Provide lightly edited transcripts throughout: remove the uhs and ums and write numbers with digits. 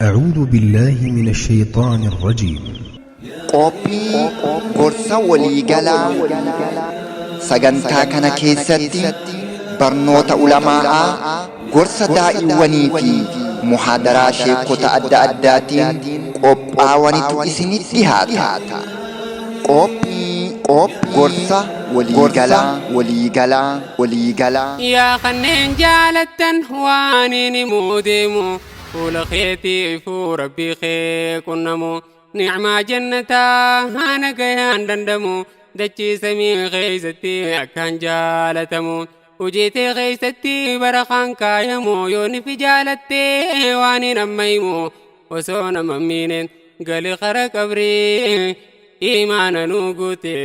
أعوذ بالله من الشيطان الرجيم. Qophii gorsa waliigalaa sagantaa kana keessatti barnoota ulamaa'aa, gorsa daa'iwwanii fi muhaadaraa sheekota adda addaatiin qophaawanitu isinitti dhihaata. Qophii gorsa waliigalaa waliigalaa waliigalaa. Yaa kanneen jaalattan waan inni himuu deemu, fuula keetiifuu rabbii kee qunnamu, ni'maa jannataa haana gayaan dandamu, dachii samii keeysatti akkaan jaalatamu, hojii tee keeysatti barakaan kaayamu, yoo nifi jaalattee waan hin amma himu, osoo nama miine gali kara qabrii, imaana nu guute,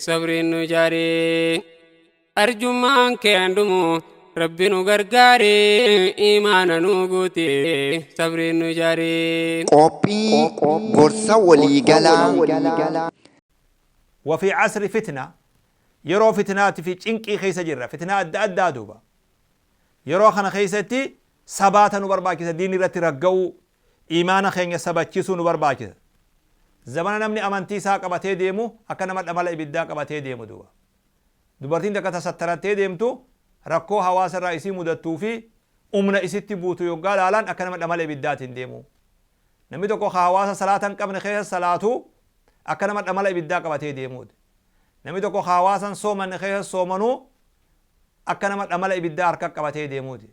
sabriin nu jaaree, arjummaan kee handumu, rabbi nu gargaare, imaana nu guute, sabriin nu jaaree. Qophii gorsa waliigalaa. وفي عصر فتنة، yeroo fitnaati fi cinqii keessa jirra, fitnaa adda addaa duuba. Yeroo kana keessatti sabaata nu barbaachisa, diinni irratti ragga'uu, imaana keenya sabachisuu nu barbaachisa. Zamana namni amantii isaa qabatee deemu akka nama dhamala ibiddaa qabatee deemu duuba. Dubartiin takka tasattarattee deemtu rakkoo hawaasa irraa isii mudattuu fi umna isitti buutu yoggaa laalan akka nama dhamala ibiddaatiin deemu. Namni tokko ka hawaasa salaata hin qabne keessa salaatu akka nama dhamala ibiddaa qabatee deemuuti. Namni tokko ka hawaasa hin soomanne keessa soomanuu akka nama dhamala ibiddaa harka qabatee deemuuti.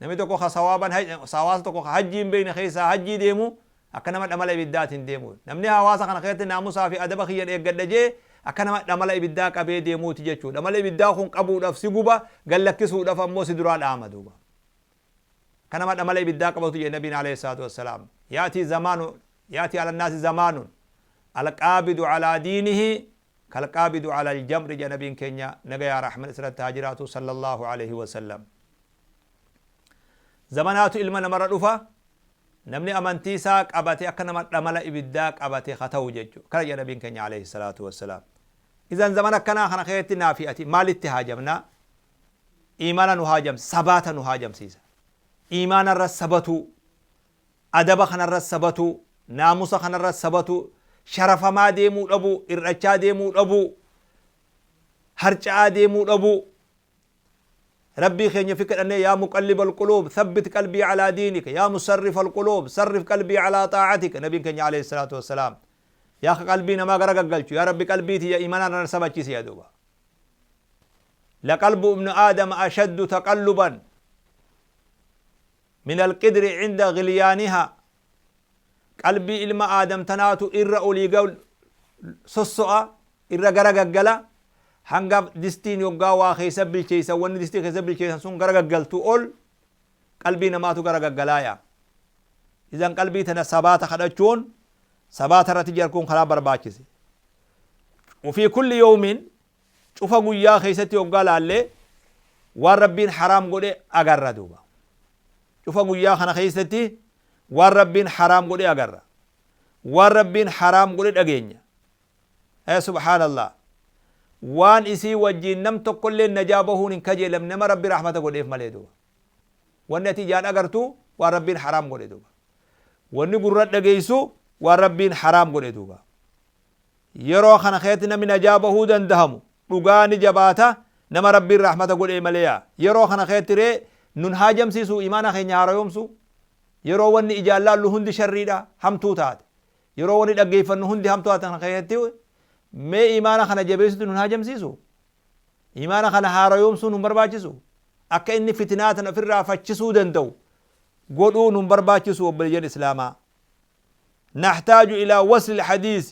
Namni tokko ka sawaaban hawaasa tokko ka hajjii hin beekne keessaa hajjii deemu akka nama dhamala ibiddaatiin deemuuti. Namni hawaasa kana keessatti naamusaa fi adaba kiyyan eeggadha jee akka nama dhamala ibiddaa qabee deemuuti jechuudha. Dhamala ibiddaa kun qabuudhaaf si guba, gallakkisuudhaaf ammoo si duraa dhaama duuba. Akka nama dhamala ibiddaa qabatu jedhe Nabiin alayhi salaatu wassalaam. Yaatii zamaanu yaatii ala naasi zamaanun alqaabidu alaa diinihi kalqaabidu ala aljamri jedhe Nabiin keenya, nagayaa rahman isirratti haa jiraatu, sallallahu alayhi wasallam. Zamanaatu ilma namarra dhufa, namni amantii isaa qabate akka nama dhamala ibiddaa qabate ha ta'u jechuudha. Kana jedhe Nabiin keenya alayhi salaatu wassalaam. Izan zamana akkanaa kana keessatti naafi ati maalitti haajamna? Imaana nu haajamsa, sabaata nu haajamsiisa. Imaana irra sabatuu, adaba kanarra sabatuu, naamusa kanarra sabatuu, sharafamaa deemuu dhabuu, hir'achaa deemuu dhabuu, harca'aa deemuu dhabuu. Rabbii keenya fi kadhannee, yaa muqallib alquluub, thabbit qalbii alaa diinika, yaa musarrif alquluub, sarrif qalbii alaa xaacatika. Nabiin keenya alayhi salaatu wassalaam, yaa ka qalbii namaa gara gaggalchu, yaa Rabbi, qalbii tiyya imaanaan irra sabachiisi yaa duuba. لقلب ابن آدم أشد تقلبا من القدر عند غليانها، qalbii ilma aadam tanaatu irra olii sosso'a, irra gara gaggala, hanga distiin yoggaa waa keessa bilcheessan wanni distii keessa bilcheessan sun gara gaggaltu ol qalbii namaatu gara gaggalaaya. Idan qalbii tana sabaata kadhachuun, sabaata irratti jarkuun karaa barbaachise. وفي كل يوم، cufa guyyaa keessatti yoggaa laallee waan Rabbiin haraam godhe agarra duuba. Cufa guyyaa kana keessatti waan Rabbiin haraam godhe agarra, waan Rabbiin haraam godhe dhageenya. Ee subhaanallah, waan isii wajjiin nam tokkollee najaa bahuun hin kajeelamne nama Rabbi rahmata godheef malee duuba. Wanni ati ijaan agartu waan Rabbiin haraam godhe duuba. Wanni gurra dhageessu waan Rabbiin haraam godhe duuba. Yeroo kana keessatti namni najaa bahuu dandahamu dhugaa ni jabaata nama Rabbiin rahmata godhee malee. Yeroo kana keessatti ree nun haajamsiisu imaana keenya haarayoomsu? Yeroo wanni ijaan laallu hundi sharriidha, hamtuu taate, yeroo wanni dhaggeeffannu hundi hamtuu taate kana keessatti mee imaana kana jabeessutu nun haajamsiisu? Imaana kana haarayoomsuu nun barbaachisu? Akka inni fitnaa tan ofirraa fachisuu danda'u godhuu nun barbaachisu? Obboleeyyan islaamaa, نحتاج إلى وصل الحديث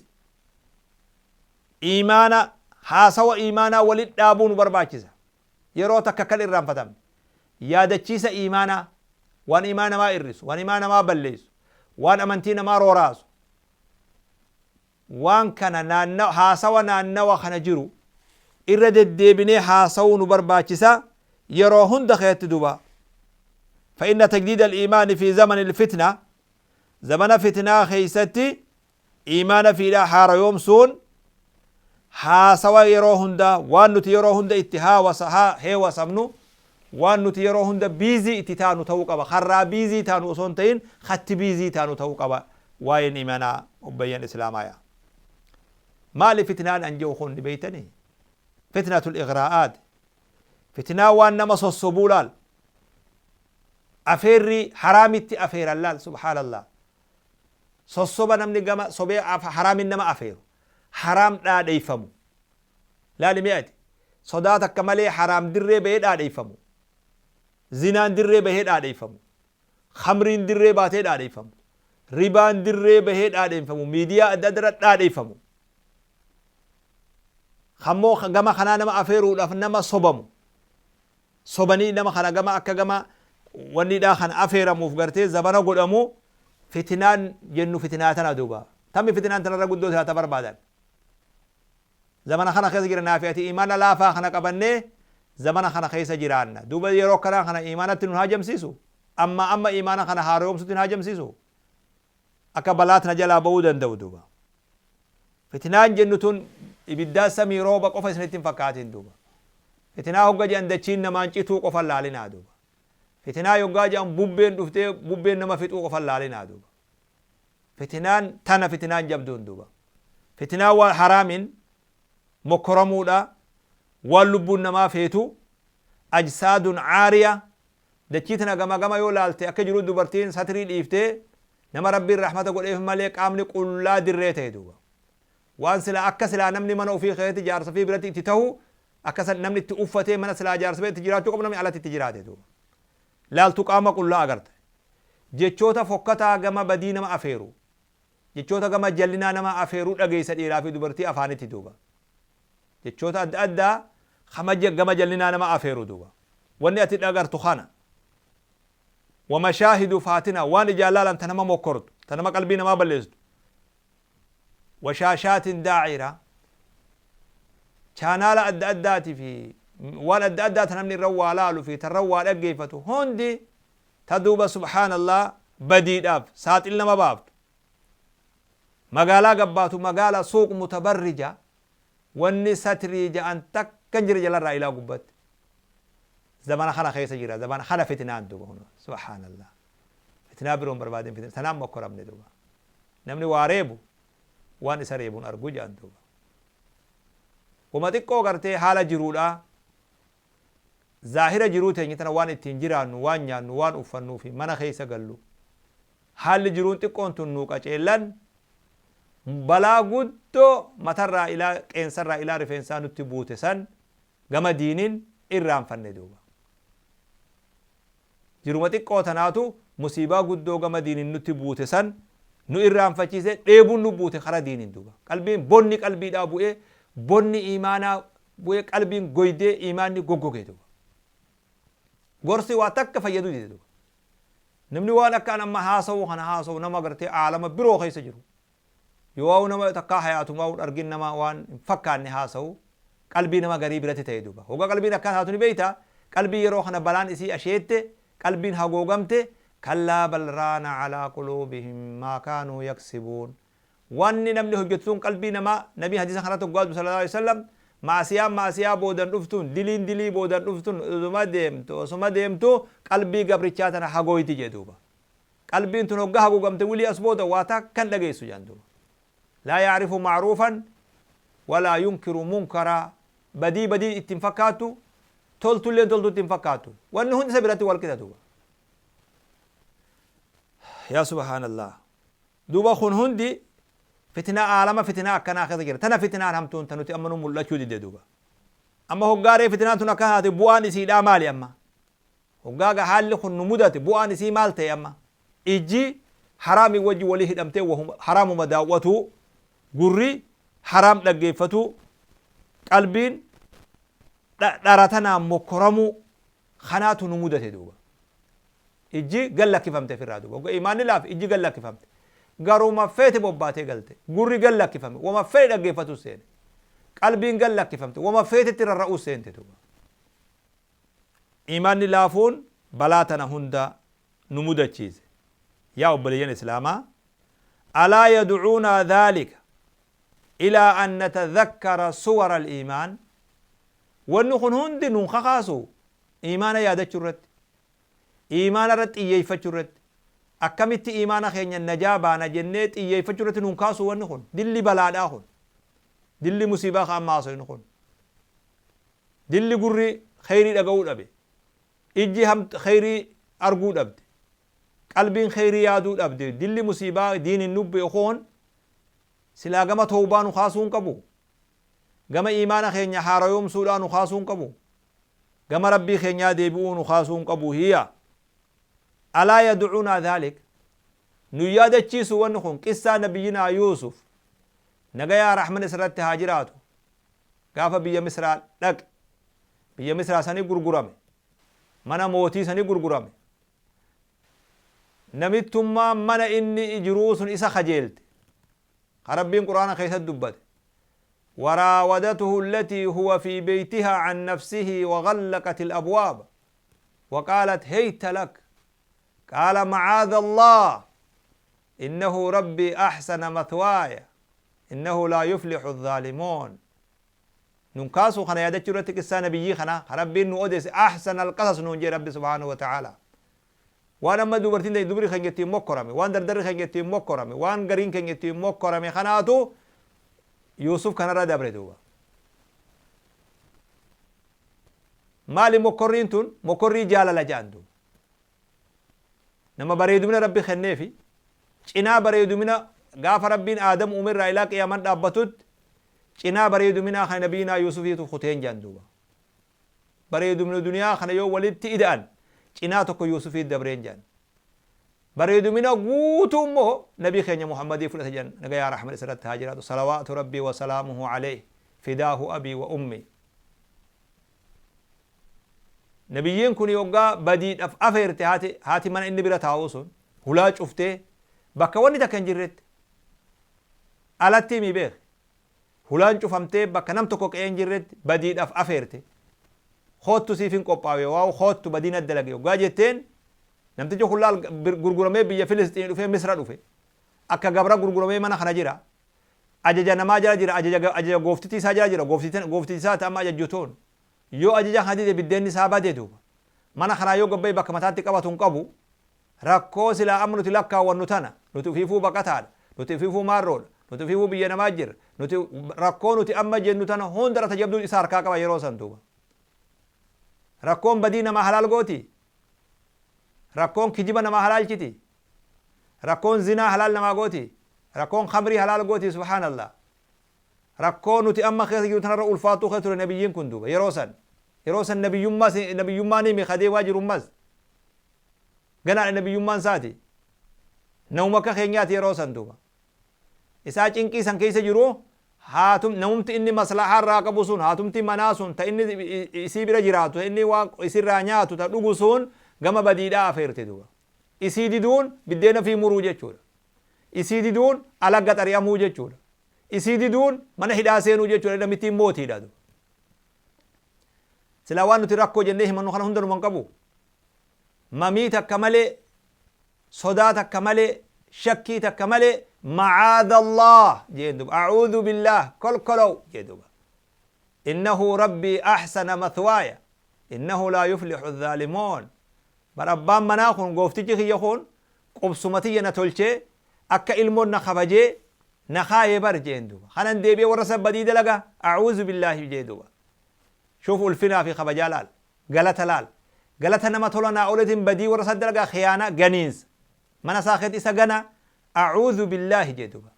iimaana, haasawa iimaanaa walit dhaabuu nu barbaachisa. Yeroo takka kan irraanfatamne yaadachiisa iimaanaa, waan iimaana namaa irrisu, waan iimaana namaa balleessu, waan amantii namaa rooraasu, waan kana naanna haasawa naannawa kana jiru irra deddeebinee haasawuu nu barbaachisa yeroo hunda keessatti duba. فإن تجديد الإيمان في زمن الفتنة، zamana fitnaa keessatti iimaana fiidhaa haarayoomsuun haasawa yeroo hunda, waan nuti yeroo hunda itti heewasamnu Waan nuti yeroo hunda biizii itti taanu ta'uu qaba. Karraa biizii taanu osoo hin ta'in katti biizii taanu ta'uu qaba waa'een imanaa, obboleeyyan islaamaa. Yaa maali fitnaan an jedhu kun beeytanii? Fitnatul igraa'aat, fitnaa waan nama sossobuu laal, afeerri haraamitti afeeran laal. Subhaanallah, sossoba namni gama sobee haraamin nama afeeru, haraam dhaadheeyfamu laali. Mi'ati sodaa takka malee haraam dirree bahee dhaadheeyfamu, zinaan dirree bahee dhaadheeyfamu, khamriin dirree baatee dhaadheeyfamu, ribaan dirree bahee dhaadheeyfamu, miidiyaa adda adda dhaadheeyfamu, kammoo gama kanaa nama afeeruudhaaf nama sobamu, sobanii nama kana gama akka gama wannidhaa kana afeeramuuf gartee zabana godhamu. Fitinaan jennu fitinaa tana duuba. Tammi fitinaan tanarra guddoo taata barbaadan zamana kana keessa jira. Naafi ati imaana laafaa kana qabannee zamana kana keessa jiraanna duuba. Yeroo akkanaa kana imaanatti nun haajamsiisu, amma amma imaana kana haaromsutti nun haajamsiisu, akka balaat na jalaa bahuu danda'u duuba. Fitinaan jennu tun ibiddaa samii rooba qofa isinitti hin fakkaatin duuba. Fitinaa hogga jedhan dachiin namaan cituu qofa laalinaa duuba. Fitinaa yoggaa jedhan bubbeen dhuftee bubbeen nama fixuu qofa laalinaa duuba. Fitinaan tana, fitinaan jabduun duuba, fitinaan waan haraamin mokkoramuudha, waan lubbuun namaa feetu, ajsaadun caariya. Dachii tana gama gama yoo laalte akka jiru dubartiin satrii dhiiftee, nama Rabbiin rahmata godheef malee, qaamni qullaa dirree ta'e duuba. Waan silaa akka silaa namni mana ofii keessatti jaarsa fi biratti itti tahu, akka san namni itti uffatee mana silaa jaarsa biratti jiraachuu qabu, namni alatti itti jiraate duuba. Laaltu qaama qullaa agarte, jechoota fokkataa gama badii nama afeeru, jechoota gama jallinaa nama afeeruu dhageessa, dhiiraa fi dubartii afaanitti duuba, jechoota adda addaa gama jallinaa nama afeeru duuba. Wanni ati dhagartu kana, ومشاهد فاتنة, waan ijaan laalan ta nama mokkortu, ta nama qalbii namaa balleessitu, وشاشات داعرة, chaanaala adda addaati fi waan adda addaa ta namni irra waa laalu fi tarra waa dhaggeeffatu hundi ta duuba, subhaanallah, badiidhaaf saaxil nama baaftu. Magaalaa gabbaatu, magaalaa سوق متبرجة, wanni satrii ja'an takka hin jira jalarraa ilaa gubbatti. Zamana kana keessa jira, zamana kana fitnaan duuba. Subhaanallah, fitnaa biroon barbaadin, fitnaa tanaan mokkoramne duuba. Namni waa reebu waan isa reebuun argu jedhan duuba. Wama xiqqoo gartee haala jiruudha, zaahira jiruu teenya tana, waan ittiin jiraannu, waan nyaannu, waan uffannuu fi mana keessa gallu, haalli jiruun xiqqoon tun nuu qaceellan, balaa guddoo matarraa ilaa qeensarraa ilaa rifeensaa nutti buute san gama diiniin irraanfanne duuba. Jiruma xiqqoo tanaatu musiibaa guddoo gama diiniin nutti buute san nu irraanfachiise. Dheebuun nu buute kara diiniin duuba. Qalbiin bonni qalbiidhaa bu'ee, bonni imaanaa bu'ee, qalbiin goydee, imaanni goggogee duuba. Gorsi waa takka fayyaduu dide duuba. Namni waan akka an amma haasa'u kana haasa'u nama gartee aalama biroo keessa jiru, yoo nama takkaa hayaatumaa argin, nama waan hin fakkaanne haasa'u qalbii nama garii biratti ta'e duuba. Hoggaa qalbiin akkaan haatu ni beeyta. Qalbii yeroo kana balaan isii asheette, qalbiin hagoogamte. كلا بل ران على قلوبهم ما كانوا يكسبون. Wanni namni hojjetu sun qalbii namaa, nabii hadiisa kanatti hoggaatu صلى الله عليه وسلم, maasiyaan maasiyaa boodan dhuftuun, diliin dilii boodan dhuftuun, osuma deemtu osuma deemtu qalbii gabrichaa tana hagooyti jee duuba. Qalbiin tun hoggaa haguugamte wilii as booda waa takkan dhageessu jaan duuba. لا يعرف معروفا ولا ينكر منكرا. Badii badii ittiin fakkaattu, toltulleen toltu ittiin fakkaattu, wanni hundi isa biratti wal qixa duuba. Yaa subhaanallah, duuba kun hundi fitinaa, aalama fitinaa akkanaa keessa jira. Tana fitinaan hamtuun ta nuti amma nu mul'achuu dide duuba. Amma hoggaaree fitinaan tun akka taate bu'aan isiidhaa maali? Amma hoggaaga haalli kun nu mudate bu'aan isii maal ta'e? Amma ijji haraamii wajji walii hidhamtee haraamuma daawwatu, gurri haraam dhaggeeffatu, qalbiin dharatanaan mokkoramuu kanaatu nu mudate duuba. Ijji gallakkifamte ofirraa duuba. Hogga imaanni laaf ijji gallakkifamte, garuma feete bobbaatee galte. Gurri gallakkifame, wama fedhe dhaggeeffatu seene. Qalbiin gallakkifamte, wama feetetti rarra'uu seente duuba. Imaanni laafuun balaa tana hunda nu mudachiise. Yaa obboleeyyan islaamaa, ألا يدعونا ذلك إلى أن نتذكر صور الإيمان? Wanni kun hundi nun kakaasu. Iimaana yaadachuu irratti, iimaana irratti xiyyeeffachuu irratti, akkamitti iimaana keenya najaa baana jennee xiyyeeffachuu irratti nun kaasuu wanni kun? Dilli balaadhaa kun, dilli musiibaa ka amma haasofnu kun, dilli gurri kheyrii dhaga'uu dhabe, ijji kheyrii arguu dhabde, qalbiin kheyrii yaaduu dhabde, dilli musiibaa diinin nubbe kun silaa gama towbaa nu kaasuu hin qabu? Gama iimaana keenya haarayoomsuudhaa nu kaasuu hin qabu? Gama Rabbii keenyaa deebi'uu nu kaasuu hin qabu? Hiya alaa yad'uunaa dhaalik, nu yaadachiisu wanni kun? Qissaa nabiyyinaa Yuusuf, nagayaa rahman isarratti haa jiraatu, gaafa biyya Misraa dhaqe, biyya Misraa sani gurgurame, mana mootii sani gurgurame. Namittummaan mana inni jiruu sun isa kajeelte, ka Rabbiin Qur'aana keessatti dubbate: وراودته التي هو في بيتها عن نفسه وغلقت الأبواب وقالت هيت لك قال معاذ الله إنه ربي أحسن مثواي إنه لا يفلح الظالمون. Nun kaasuu kana yaadachuu irratti qissaa nabiyyii kana Rabbiin nu odeesse? أحسن القصص nuun jee Rabbi سبحانه وتعالى. Waan amma dubartiin dubri keenya ittiin mokkorame, waan dardarri keenya ittiin mokkorame, waan gariin keenya ittiin mokkorame kanaatu Yuusuf kanarra dabre duuba. Maali mokkorriin tun? Mokkorrii jaalala jedhan duuba. Nama bareedumina Rabbi kenneefi, cinaa bareedumina gaafa Rabbiin Aadam uumerraa ilaa qiyaaman dhaabbatutti cinaa bareeduminaa kana nabiyyinaa Yuusufiitu kuteen jedhan duuba. Bareedumina duniyaa kana yoo walitti ida'an cinaa tokko Yuusufiit dabreen jedhan. Bareedumina guutuu immoo nabii keenya Muhammadii fudhate jedhan, nagayaa rahman isarratti haa jiraatu, صلوات ربي وسلامه عليه فداه أبي وأمي. Nabiyyiin kun yoggaa badiidhaaf afeerte haati mana inni bira taa'u sun, hulaa cuftee bakka wanni takka hin jirretti, alatti himi beek, hulaan cufamtee bakka nam tokko qe'ee hin jirretti badiidhaaf afeerte. Koottu, siif hin qophaawe, waa koottu, badiin addalage yoggaa jetteen, namtichi kun laal gurguramee biyya Filisxiin dhufee Misra dhufe. Akka gabra gurguramee mana kana jira, ajaja namaa jala jira, ajaja gooftitii isaa jala jira. Gooftitii isaati amma ajajjutoon. Yoo ajaja kana dide biddeenni isaa bade duuba. Mana kanaa yoo gabbaye bakka mataatti qabatu hin qabu. Rakkoo silaa amma nuti lakkaawwannu tana, nuti ufiifuu baqataadha, nuti ufiifuu maarroodha, nuti ufiifuu biyya namaa jirra, nuti rakkoo nuti amma jennu tana hunda irra tajabduu isa harkaa qaba yeroo san duuba. Rakkoon badii namaa halaal gooti? Rakkoon kijiba namaa halaalchiti? Rakkoon zinaa halaal namaa gooti? Rakkoon khamrii halaal gooti? سبحان الله. Rakkoo nuti amma keessa jiru tanarra ulfaatuu keessa ture nabiyyiin kun duuba yeroo san. Yeroo san nabiyyummaa nabiyyummaan himi kadeemaa jirummas ganaadha. Nabiyyummaan isaati namuma akka keenyaati yeroo san duuba. Isaa cinqii san keessa jiru, haatum namumti inni maslahaa irraa qabu sun, haatumti manaa sun, ta inni isii bira jiraatu, ta inni waan isirraa nyaatu, ta dhugu sun gama badiidhaa afeerte duuba. Isii diduun biddeena fi muruu jechuudha. Isii diduun alagga xari'amuu jechuudha. Isii diduun mana hidhaa seenuu jechuudha. Namittiin mootiidha duuba. Silaa waan nuti rakkoo jennee himannu kana hunda numan qabu. Mamii takka malee, sodaa takka malee, shakkii takka malee, معاذ الله jeen duba, أعوذ بالله, kolkolow jee duba. إنه ربي أحسن مثواي إنه لا يفلح الظالمون. Bar abbaan manaa kun, gooftichi kiyya kun, qubsumatiyya na tolchee akka ilmoon na kabajee na kaayee bar jeen duba. Kanan deebi'ee warra san badii dalaga? أعوذ بالله jee duba. شوف ulfinaa fi kabajaa laal, galata laal, galata nama tola naa oletin badii warra san dalagaa, khiyaanaa, ganiinsa mana isaa keetti isa gana, أعوذ بالله jee duba.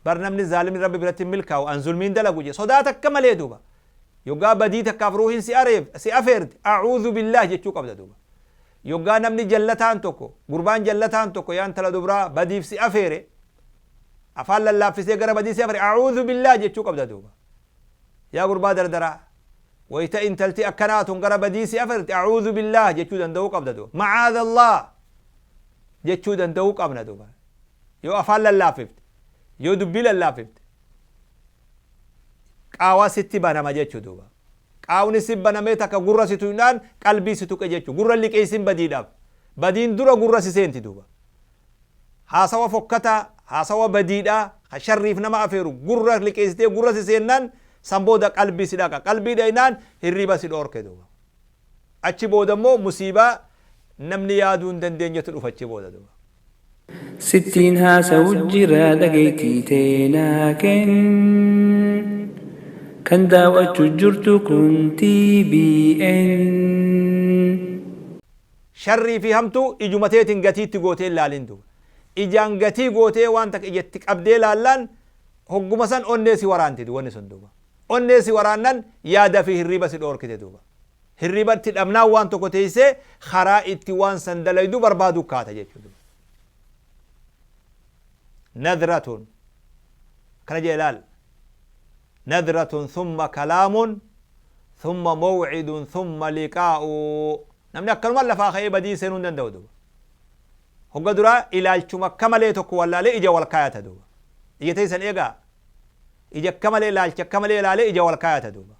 Bar namni zaalimni Rabbi biratti hin milkaa'u, an zulmiin dalagu jee sodaa takka malee duuba. Yoggaa badii takkaaf ruuhin si areef si afeerte أعوذ بالله jechuu qabda duuba. Yoggaa namni jallataan tokko, gurbaan jallataan tokko, yaa intala dubraa, badiif si afeere, afaan lallaaffisee gara badii si afeere, أعوذ بالله jechuu qabda duuba. Yaa gurbaa dardaraa, wayita intalti akkanaa tun gara badii si afeerte أعوذ بالله jechuu danda'uu qabda duuba. معاذ الله jechuu danda'uu qabna duuba. Yoo afaan lallaaffifte, yoo dubbii lallaaffifte, qaawaa sitti banama jechuu duuba. Qaawni si banamee takka gurra si tuqnaan qalbii si tuqe jechuu. Gurra liqeessin badiidhaaf. Badiin dura gurra si seenti duuba. Haasawa fokkataa, haasawa badiidhaa ka sharriif nama afeeru gurra liqeessitee gurra si seennaan, san booda qalbii si dhaqa. Qalbii dhaynaan hirriba si dhoorke duuba. Achi booda immoo musiibaa namni yaaduu hin dandeenyetu dhufa achi booda duuba. Sittiin haasawu jira dhageettii teenaa kenn. Kan daawwachu jirtu kun TBN. Sharrii fi hamtuu ijuma teetiin gatii itti gootee hin laalin duuba. Ijaan gatii gootee waan takka ija itti qabdee laallaan hogguma san onnee si waraanti wanni sun duuba. Onnee si waraannan yaada fi hirriiba si dhoorkite duuba. Hirriiba itti dhabnaan waan tokko teessee karaa itti waan san dalaydu barbaaduu kaata jechuudha. Nadratun kana jee laal. Nadratun thumma kalaamun thumma maw'idun thumma liqaa'u. Namni akkanuma lafaa ka'ee badii seenuu hin danda'u duuba. Hogga duraa ilaalchuma akka malee tokko wallaalee ija wal kaayata duuba. Ija teessan eegaa. Ija akka malee ilaalcha akka malee ilaalee ija wal kaayata duuba.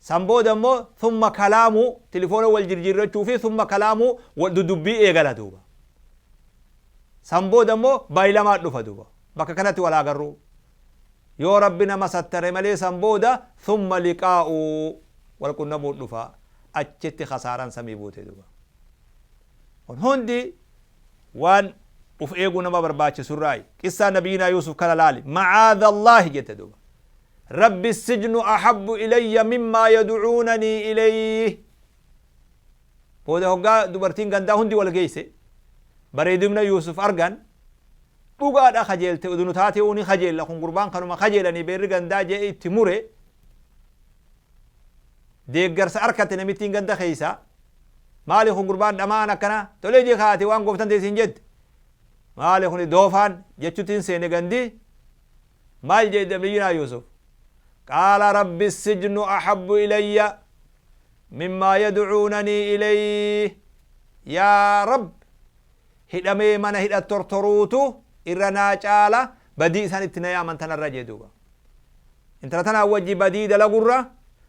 San booda immoo thumma kalaamu tilifoona wal jirjiirrachuu fi thumma kalaamu wal dudubbii eegala duuba. San booda immoo baayilamaa dhufa duuba. Bakka kanatti wal agarruu. Yoo Rabbi nama sattare malee san booda thumma liqaa'u wal qunnamuu dhufa. Achitti khasaaran samii buute duuba. Kun hundi waan uf eeguu nama barbaachisurraayi. Qissaa Nabiyyinaa Yuusuf kana laali. Ma'aadha Allaahi jette duuba. Rabbi sijnu ahabbu ilayya mimmaa yad'uunanii ilayh. Booda hoggaa dubartiin gandaa hundi wal geeyse bareedumna Yuusuf argan dhugaadha kajeelte udunu taatee ni kajeella kun gurbaan kanuma kajeelanii beerri gandaa je'e itti mure deeggarsa arkatte namittiin ganda keeysa maali kun gurbaan dhamaan akkana tolee jee kaate waan gooftan teessiin jette maali kun doofaan jechuutiin seene gandi maal jedhe nabiyyinaa Yuusuf qaala rabbi sijnu ahabbu ilayya mimmaa yad'uunanii ilayh yaa rab hidhamee mana hidha tortoruutu irra naa caala badii isaan itti na yaaman tanarra jee duuba intala tanaa wajji badii dalagurra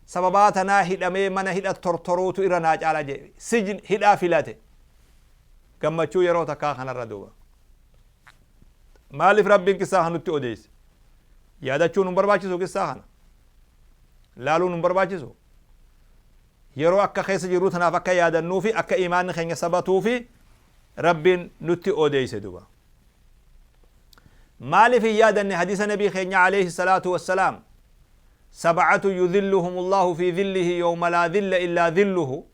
sababaa tanaa hidhamee mana hidha tortoruutu irra naa caala jee sijin hidhaa filate gammachuu yeroo takkaa kanarra duuba. Maaliif Rabbiin qissaa kana nutti odeesse? Yaadachuun nun barbaachisu qissaa kana? Laaluun nun barbaachisu? Yeroo akka keessa jirru tanaaf akka yaadannuu fi akka imaanni keenya sabatuu fi Rabbiin nutti odeesse duba. Maaliif hin yaadanne hadiisa nabii keenya alayhi salaatu wassalaam sab'atu yudhilluhum Allahu fi dhillihi yawma laa dhilla illaa dhilluhu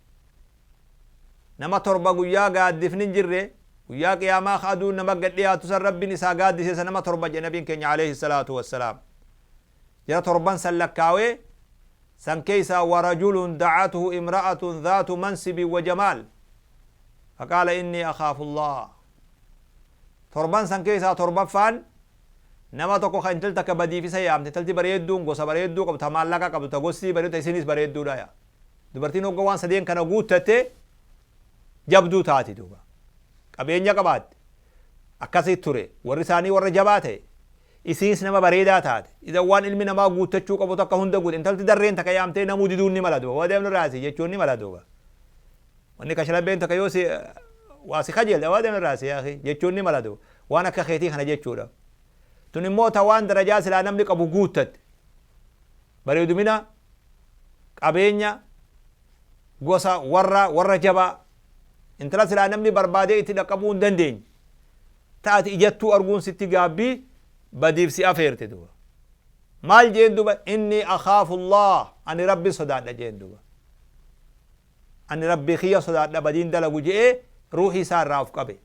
Nama torba guyyaa gaaddifni hin jirre, guyyaa qiyaamaa ka aduun nama gad dhiyaattu san Rabbiin isaa gaaddiseessa nama torba jedhe nabiin keenya aleyhi salaatu wassalaam. Jara torban san lakkaawee san keessaa warajulun da'atuhu imra'atun dhaatu mansibin wa jamaal faqaala innii akhaafullaah. Torban san keessaa torbaffaan nama tokko ka intalti takka badiif isa yaamte intalti bareedduun gosa bareedduu qabdu ta maallaqa qabdu ta gossii bareeddu ta isinis bareedduudha yaa. Dubartiin hogga waan sadeen kana guuttatte jabduu taati duuba. Qabeenya qabaatte. Akkasi ture. Warri isaanii warra jabaa ta'e. Isiinis nama bareedaa taate. Idan waan ilmi namaa guuttachuu qabu takka hunda guute. Intalti darreen takka yaamtee namuu diduun ni mala duuba. Waa deemnu raasi jechuun ni mala duuba. Wanni kashlabbeen takka yoo si waa si kajeelte waa deemnu raasi yaakhi jechuun ni mala duuba. Waan akka keetii kana jechuudha. Tun immoo ta waan darajaa silaa namni qabu guuttatte. Bareedumina qabeenya, gosa, warra, warra jabaa. Intala silaa namni barbaadee itti dhaqqabuu hin dandeenye. Ta ati ijattuu arguun sitti gaabbii badiif si afeerte duuba. Maal jeen duuba? Innii akhaafullaah ani Rabbi sodaadha jeen duuba. Ani Rabbii kiyya sodaadha badiin dalagu je'ee ruuhii isaa irraa of qabe.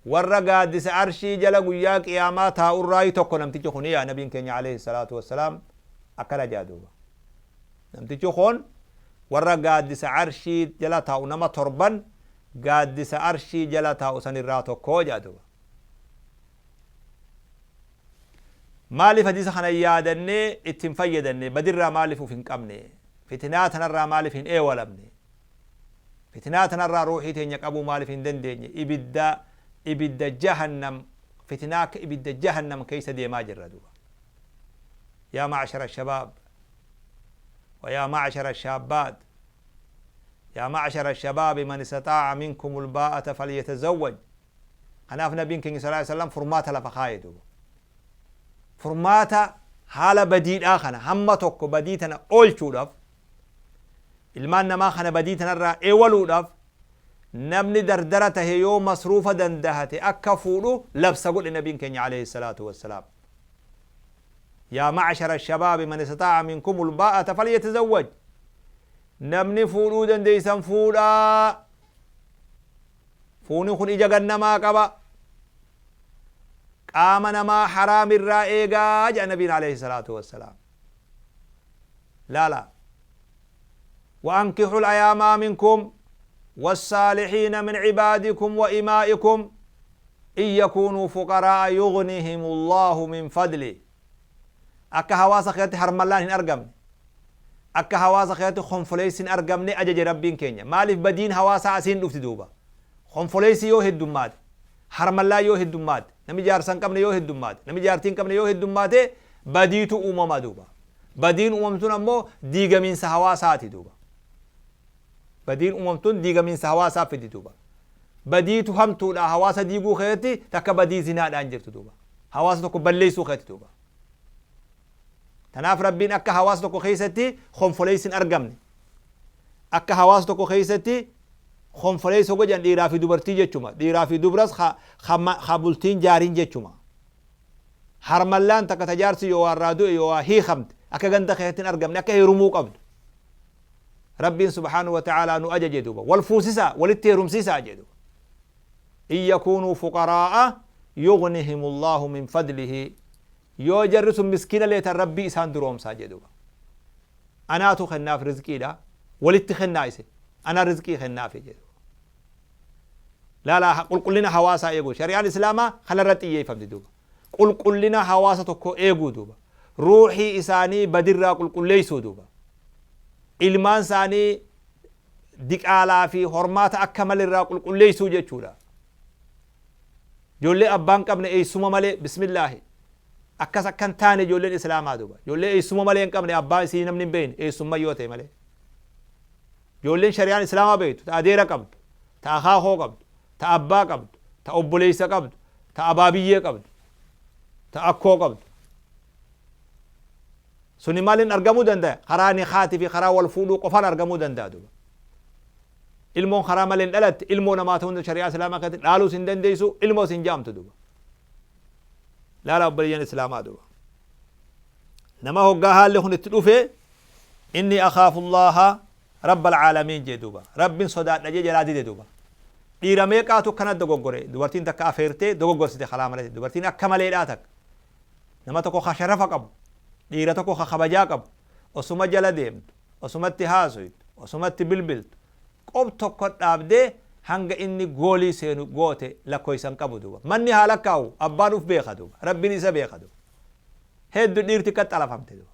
Warra gaaddisa arshii jala guyyaa qiyaamaa taa'urraayi tokko namtichi kuni yaa nabiin keenya alayhi salaatu wassalaam akkana ja'a duuba. Namtichi kun warra gaaddisa arshii jala taa'u nama torban gaaddisa arshii jala taa'u sanirraa tokko ja'a duuba. Maaliif hadiisa kana yaadannee itti hin fayyadanne? Badirraa maaliif uf hin qabne? Fitinaa tanarraa maaliif hin eewalamne? Fitinaa tanarraa ruuhii teenya qabuu maaliif hin dandeenye? Ibidda ibidda jahannam fitinaa akka ibidda jahannam keessa deemaa jirra duuba. Yaa ma'ashara shabaab wa yaa ma'ashara shaabbaat yaa ma'ashara shabaabi man istataa'a minkumul baa'ata falyatazawwaj. Kanaaf Nabiin keenya sallallaahu aleyhi wa sallam furmaata lafa kaaye duuba. Furmaata haala badiidhaa kana hamma tokko badii tana oolchuudhaaf Ilmaan namaa kana badii tanarraa eewaluudhaaf namni dardara tahe yoo masruufa dandahate akka fuudhu labsa godhe nabiin keenya alayhi salaatu wassalaam. Yaa macshara shabaabi man istataa'a minkumul baa'ata falyatazawwaj. Namni fuudhuu dandeeysan fuudhaa. Fuuni kun ija gannamaa qaba. Qaama namaa haraam irraa eegaa jedha nabiin alayhi salaatu wassalaam. Laala. وأنكحوا الأيام منكم والصالحين من عبادكم وإمائكم إن يكونوا فقراء يغنهم الله من فضله. Akka hawaasa keessatti harmallaan hin argamne, akka hawaasa keessatti konfoleessi hin argamne ajaje Rabbiin keenya. Maaliif badiin hawaasaa asiin dhufti duuba? Konfoleessi yoo heddummaate, harmallaan yoo heddummaate, namni jaarsa hin qabne yoo heddummaate, namni jaartii hin qabne yoo heddummaate, badiitu uumama duuba. Badiin uumamtuun ammoo diigamiinsa hawaasaati duuba. Badiin uumamtuun diigamiinsa hawaasaa fidi duuba. Badiitu hamtuudha hawaasa diiguu keessatti takka badii zinaadhaan jirtu duuba. Hawaasa tokko balleessuu keessatti duuba. Tanaaf Rabbiin akka hawaasa tokko keessatti konfoleessi hin argamne. Akka hawaasa tokko keessatti konfoleessa godhan dhiiraa fi dubartii jechuma. Dhiiraa fi dubras ha bultiin jaariin jechuma. Harmallaan takka tajaarsi yoo warraa du'e yoo waa hiikamte akka ganda keessatti hin argamne, akka heerumuu qabdu. Rabbiin subhaanahu wa ta'aalaa nu ajaje duuba. Wal fuusisaa, walitti heerumsiisaa jedhu. In yakuunuu fuqaraa'a yughnihimullahu min fadlihi. Yoo jarri sun miskiina leetan Rabbii isaan duroomsaa jedhu. Anaatu kennaaf rizqiidha. Walitti kennaa isin. Ana rizqii kennaaf jedhu. Laala, qulqullina hawaasaa eeguu. Shari'aan Islaamaa kanarra xiyyeeffamti duuba. Qulqullina hawaasa tokko eeguu duuba. Ruuxii isaanii badirraa qulqulleessuu duuba. Ilmaan isaanii diqaalaa fi hormaata akka malirraa qulqulleessuu jechuudha. Ijoollee abbaan qabne eessuma malee, bismillaahi. Akkas akkan taane ijoolleen Islaamaa duuba. Ijoollee eessuma malee hin qabne, abbaa isii namni hin beekne eessumma yoo ta'e malee. Ijoolleen shari'aan Islaamaa beektu ta adeera qabdu, ta akaakoo qabdu, ta abbaa qabdu, ta obboleessa qabdu, ta abaabiyyee qabdu, ta akkoo qabdu. Suni maaliin argamuu danda'a? Karaa nikaatii fi karaa wal fuudhuu qofaan argamuu danda'a duuba. Ilmoon karaa malee hin dhalatte ilmoo namaa ta'uu shari'aa Islaamaa keessatti dhaaluus hin dandeessu, ilmoos hin jaamtu duuba. Laala obboleeyyan Islaamaa duuba. Nama hoggaa haalli kun itti dhufe inni akhaafullaha rabbal caalamiin jee duuba. Rabbin sodaadha jee jalaa dide duuba. Dhiira meeqaatu akkana dogoggore? Dubartiin takka afeertee dogoggorsite karaa malee. Dubartiin akka maleedhaa takka. Nama tokko ka sharafa qabu, dhiira tokko ka kabajaa qabu, osuma jala deemtu, osumatti haasoytu, osumatti bilbiltu, qob tokko dhaabdee hanga inni goolii seenu goote lakkoysan qabu duuba. Manni haa lakkaa'u, abbaan uf beeka duuba. Rabbiin isa beeka duuba. Heddu dhiirti qaxxalafamte duuba.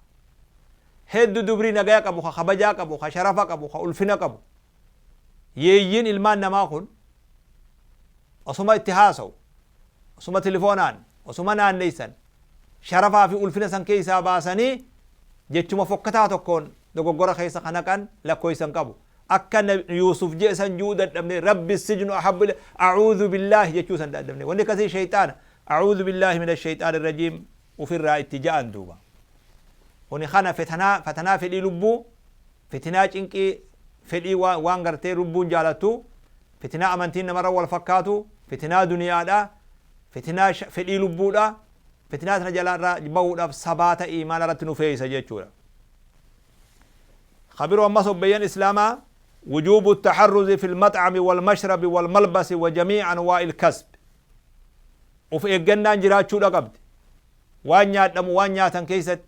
Heddu dubrii nagaya qabu, ka kabajaa qabu, ka sharafa qabu, ka ulfina qabu. Yeeyyiin ilmaan namaa kun osuma itti haasa'u, osuma telefoonaan, osuma naanneessan, sharafaa fi ulfina san keessaa baasanii jechuma fokkataa tokkoon dogoggora keessa kan haqan lakkoysan qabu. Akka Yuusuf jee san juu dadhabne, rabbi sijnu ahabbu a'uudhu billaahi jechuu san dadhabne. Wanni akkasii shayxaana. A'uudhu billaahi mina shayxaani rajiim ufirraa itti ja'an duuba. Kuni kana fetanaa fatanaa fedhii lubbuu, fitinaa cinqii fedhii waan gartee lubbuun jaalattu, fitinaa amantiin namarra wal fakkaatu, fitinaa duniyaadha, fitinaa fedhii lubbuudha. Fitinaa sana jalaarraa bahuudhaaf sabaata iimaana irratti nu feeysa jechuudha. Khabiroo ammas obbeeyyan Islaamaa, wujuubu taxarruzi fi lmaxcami walmashrabi walmalbasi wa jamii anwaa'i lkasb. Uf eeggannaan jiraachuudha qabdi. Waan nyaadhamu, waan nyaatan keessatti,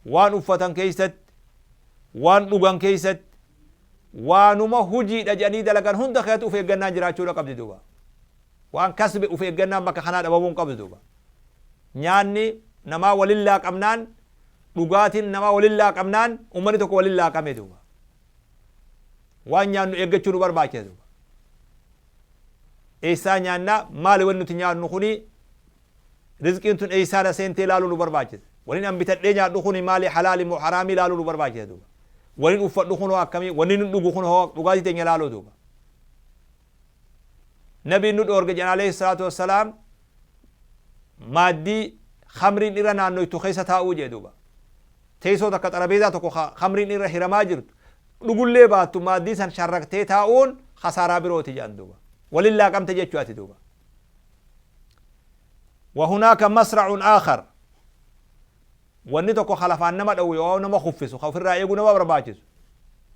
waan uffatan keessatti, waan dhugan keessatti, waanuma hujiidha jedhanii dalagan hunda keessatti uf eeggannaan jiraachuudha qabdi duuba. Waan kasbe uf eeggannaan bakka kanaa dhabamuu hin qabdu duuba. Nyaanni namaa walin laaqamnaan, dhugaatiin namaa walin laaqamnaan, ummanni tokko walin laaqame duuba. Waan nyaannu eeggachuu nu barbaachisa duuba. Eessaa nyaannaa? Maali wanni nuti nyaannu kuni? Rizqiin tun eessaa na seentee ilaaluu nu barbaachisa. Waliin an bitadhee nyaadhu kuni maali, halaali moo haraamii ilaaluu nu barbaachisa duuba. Waliin uffadhu kun hoo akkamii? Wanni nu dhugu kun hoo, dhugaatii teenya ilaaluu duuba. Nabiin nu dhoorge jedhan alayhi salaatu wassalaam, maaddii khamriin irra naannoytu keessa taa'uu jee duuba. Teessoo takka, xarabeezaa tokko ka khamriin irra hiramaa jirtu. Dhugullee baattu maaddii san sharraktee taa'uun khasaaraa birooti jedhan duuba. Walin laaqamte jechuu ati duuba. Wahunaaka masra'un aakhar. Wanni tokko ka lafaan nama dha'u yoo nama kuffisu ka ofirraa eeguu nama barbaachisu.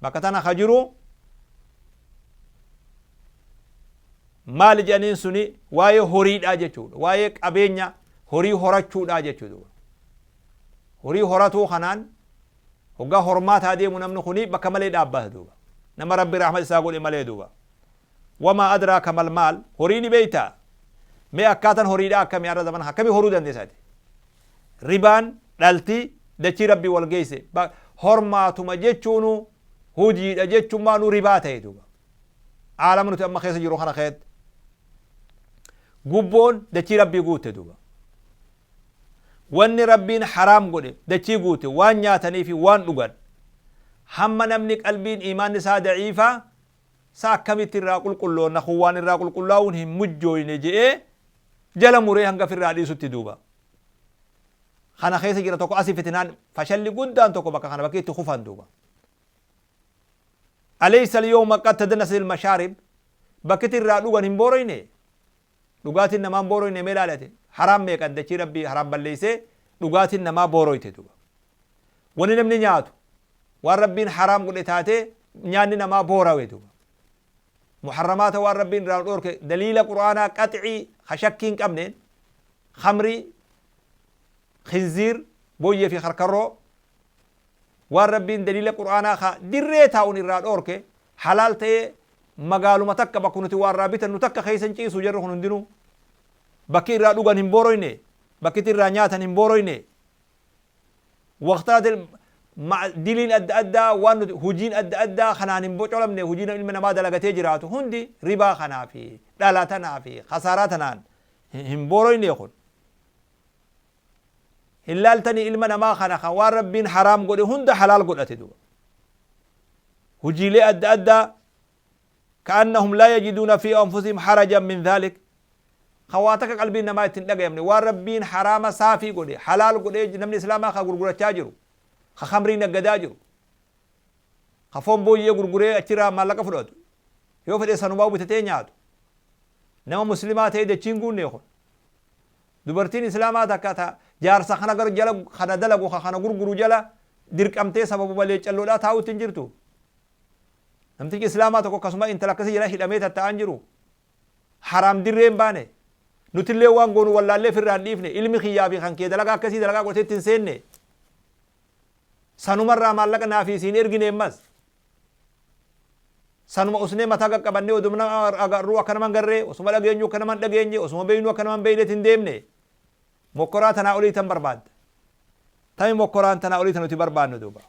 Bakka tana ka jiru maali jedhaniin suni waa'ee horiidhaa jechuudha. Waa'ee qabeenya horii horachuudhaa jechuudha. Horii horatuu kanaan hoggaa hormaataa deemu namni kuni bakka malee dhaabbata duuba. Nama Rabbi rahmata isaa godhe malee duuba. Wamaa adraaka mal maal, horii ni beeytaa? Mee akkaatan horiidhaa akkami arra zamana akkami horuu dandeessa ati? Ribaan, dhalti, dachii Rabbii wal geeyse. Hormaatuma jechuunu hujiidha jechummaanuu ribaa ta'e duuba. Aalama nuti amma keessa jiru kana keessatti. Gubboon dachii Rabbii guutte duuba. Wanni Rabbiin haraam godhe dachii guute waan nyaatanii fi waan dhugan. Hamma namni qalbiin iimaanni isaa da'iifaa sa akkamitti irraa qulqulloonna kun waan irraa qulqullaa'uun hin mujjooyne je'ee jala muree hanga firraa dhiisutti duuba. Kana keessa jira tokko asi fitinaan fashalli guddaan tokko bakka kana bakki itti kufan duuba. Alaysa al-yawma qad tadannasat al-mashaarib bakkiti irraa dhugan hin booroyne? Dhugaatiin namaa hin booroyne mee ilaali ati. Haraam meeqan dachii Rabbii haraam balleeysee dhugaatiin namaa booroyte duuba. Wani namni nyaatu waan Rabbiin haraam godhe taatee nyaanni namaa boorawe duuba. Muharramaata waan Rabbiin irraa nu dhoorke daliila Qur'aanaa qax'ii ka shakkii hin qabneen khamrii, khinziir, booyyee fi karkarroo waan Rabbiin daliila Qur'aanaa ka dirree taa'uun irraa dhoorke halaal ta'ee magaaluma takka bakka nuti waa irraa bitannu takka keessa hin ciisu jarri kun hundinuu. Bakki irraa dhugan hin booroyne, bakki irraa nyaatan hin booroyne. Waqtaati diliin adda addaa waan nuti hujiin adda addaa kanaan hin bocolamne hujiin ilmi namaa dalagatee jiraatu hundi ribaa kanaa fi dhala tanaa fi khasaaraa tanaan hin booroyne kun. Hin laaltanii ilma namaa kana kan waan Rabbiin haraam godhe hunda halaal godhate duuba. Hujiilee adda addaa ka'annahum laa yajiduuna fi anfusihim harajan min dhaalik kan waa takka qalbiin namaa itti hin dhagayamne waan Rabbiin haraama saafii godhe halaal godhee namni islaamaa ka gurgurachaa jiru ka khamrii naggadaa jiru ka foon booyyee gurguree achirraa maallaqa fudhatu yoo fedhe sanumaa bitatee nyaatu nama muslimaa ta'ee dachiin guunne kun. Dubartiin Islaamaa takka ta jaarsa kana gar jala kana dalagu ka kana gurguru jala dirqamtee sababuma leeccalloodhaa taa'utti hin jirtu. Namtichi Islaamaa tokko akkasuma intala akkasii jala hidhamee tatta'aa hin jiru. Haraam dirree hin baane. Nutillee waan goonu wallaallee firraa hin dhiifne. Ilmi kiyyaa fi kan kee dalagaa akkasii dalagaa godhatee itti hin seenne. Sanumarraa maallaqa naa fi siin ergine ammas. Sanuma usnee mataa qaqqabannee oduma nama agarruu akka nama hin garree, osuma dhageenyuu akka nama hin dhageenye, osuma beeynuu akka nama hin beeynetti hin deemne. Mokkoraa tanaa olii tan barbaadda. Tami mokkoraan tanaa olii tan nuti barbaannu duuba.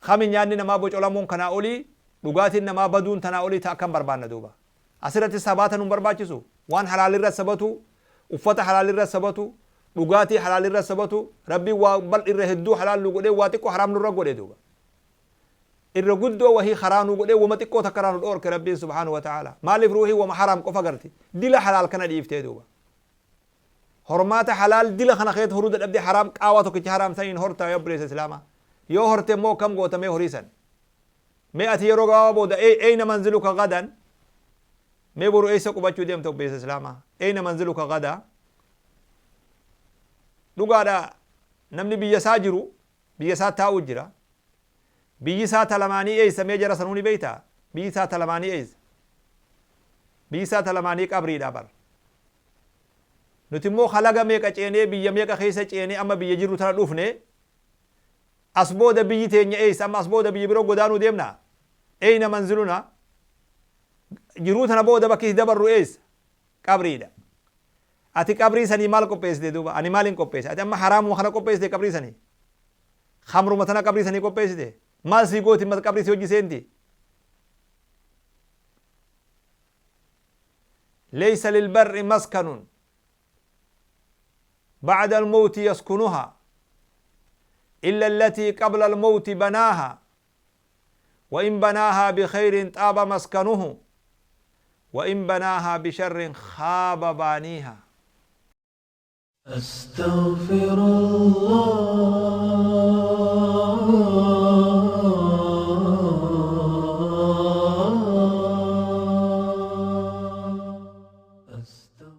Kami nyaanni namaa bocolamuun kanaa olii, dhugaatiin namaa baduun tanaa olii ta akkam barbaanna duuba. Asirratti sabaata nun barbaachisu. Waan halaalirra sabatuu, uffata halaalirra sabatuu, dhugaatii halaalirra sabatuu, Rabbiin waa bal irra hedduu halaal nu godhee waa xiqqoo haraam nurra godhe duuba. Irra guddoo wahii karaa nu godhee wama xiqqoo takka irraa nu dhoorke Rabbiin subhaanahu wa ta'aala. Maaliif ruuhiin wama haraam qofa garti? Dila halaal kana dhiiftee duuba. Hormaata halaal dila kana keessa horuu dadhabdee haraam qaawaa tokkicha haraam saniin hortaa yaa obboleessa Islaamaa. Yoo horte immoo akkam goota mee horii san? Mee ati yeroo gabaabaa booda eyna manziluka gadan? Mee boru eessa qubachuu deemta obboleessa Islaamaa? Eyna manziluka gadaa? Dhugaadha namni biyya isaa jiru Biyya isaa taa'uu jira. Biyyi isaa ta lamaanii eeysa mee jara sanuu ni beeytaa? Biyyi isaa ta lamaanii eeysa? Biyyi isaa ta lamaanii qabriidha bar. Nuti immoo ka laga meeqa ceenee biyya meeqa keessa ceenee amma biyya jirru tana dhufne as booda biyyi teenya eeysa amma as booda biyya biroo godaanuu deemna? Eyna manziluna? Jiruu tana booda bakki itti dabarru eeysa? Qabriidha. Ati qabrii sanii maal qopheessite duuba? Ani maalin qopheesse? Ati amma haraamuma kana qopheessite qabrii sanii? Khamruma tana qabrii sanii qopheessite? Maal sii gooti ammas qabrii si wajji seenti? Laysa lilbar'i maskanun ba'da almawti yaskunuha illa allatii qabla almawti banaaha wa in banaahaa bikhayrin xaaba maskanuhu wa in banaahaa bisharrin khaaba baaniihaa. Astaghfirullah.